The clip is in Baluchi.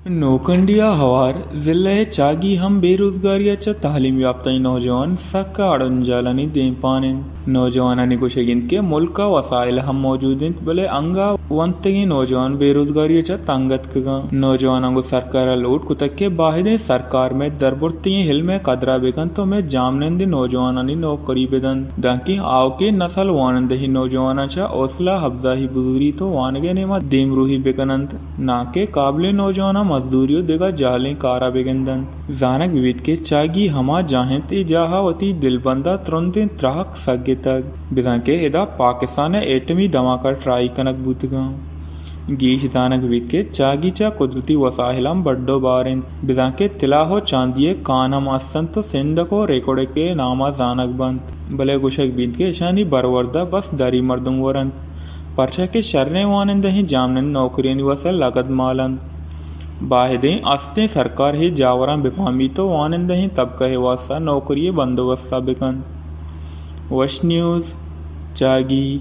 نوکنڈی ءَ ہوار ضلع ءِ چاگی ہم بے روزگاری ءَ چہ تعلیم یافتہ نوجوان سک ءَ اڑنجالانی دیمپان انت۔ نوجوانانی گوشگ انت کہ ملک ءَ وسائل ہم موجود انت، بلے انگہ ونتگیں نوجوان بے روزگاری ءَ چہ تنگ اتکگاں۔ نوجواناں گوں سرکار ءَ لوٹ کتگ کہ باہدیں سرکار مئے دربرتگیں علم ءِ قدر ءَ بکنت ءُ مئے جامنندیں نوجوانانی نوکری بدنت، دانکہ آؤکیں نسل وانندہیں نوجواناں چہ حوصلہ افزائی بزوریت ءُ وانگ ءِ نیما دیمروئی بکننت۔ ناں کہ قابلیں نوجواناں مزدوری ءُ دگہ جہلیں کار ءَ بگند انت۔ زانگ بہ بیت کہ چاگی ہما جاہ انت، اے جاہ ءَ وتی دلبند ءَ ترندیں تراک سگتگ، بزاں کہ ادا پاکستان ءِ ایٹمی دھماکہ ٹرائی کنگ بوتگاں۔ گیش زانگ بہ بیت کہ چاگی چہ قدرتی وسائلاں بڈ ءُ بار انت، بزاں کہ طلا ءُ چاندی ءِ کان ہم است انت ءُ سندک ءُ ریکوڈک ءِ نام ءَ زانگ بنت، بلے گوشگ بیت کہ اشانی برورد ءَ بس دری مردم ور انت۔ پرچا کہ شریں وانندہیں جامنند نوکریانی واستہ لگد مال انت۔ باہدیں استیں سرکار اے جاوراں بپہمیت ءُ وانندہیں طبقہ ءِ واستہ نوکری ءِ بندوبست ءَ بکنت۔ وش نیوز، چاگی۔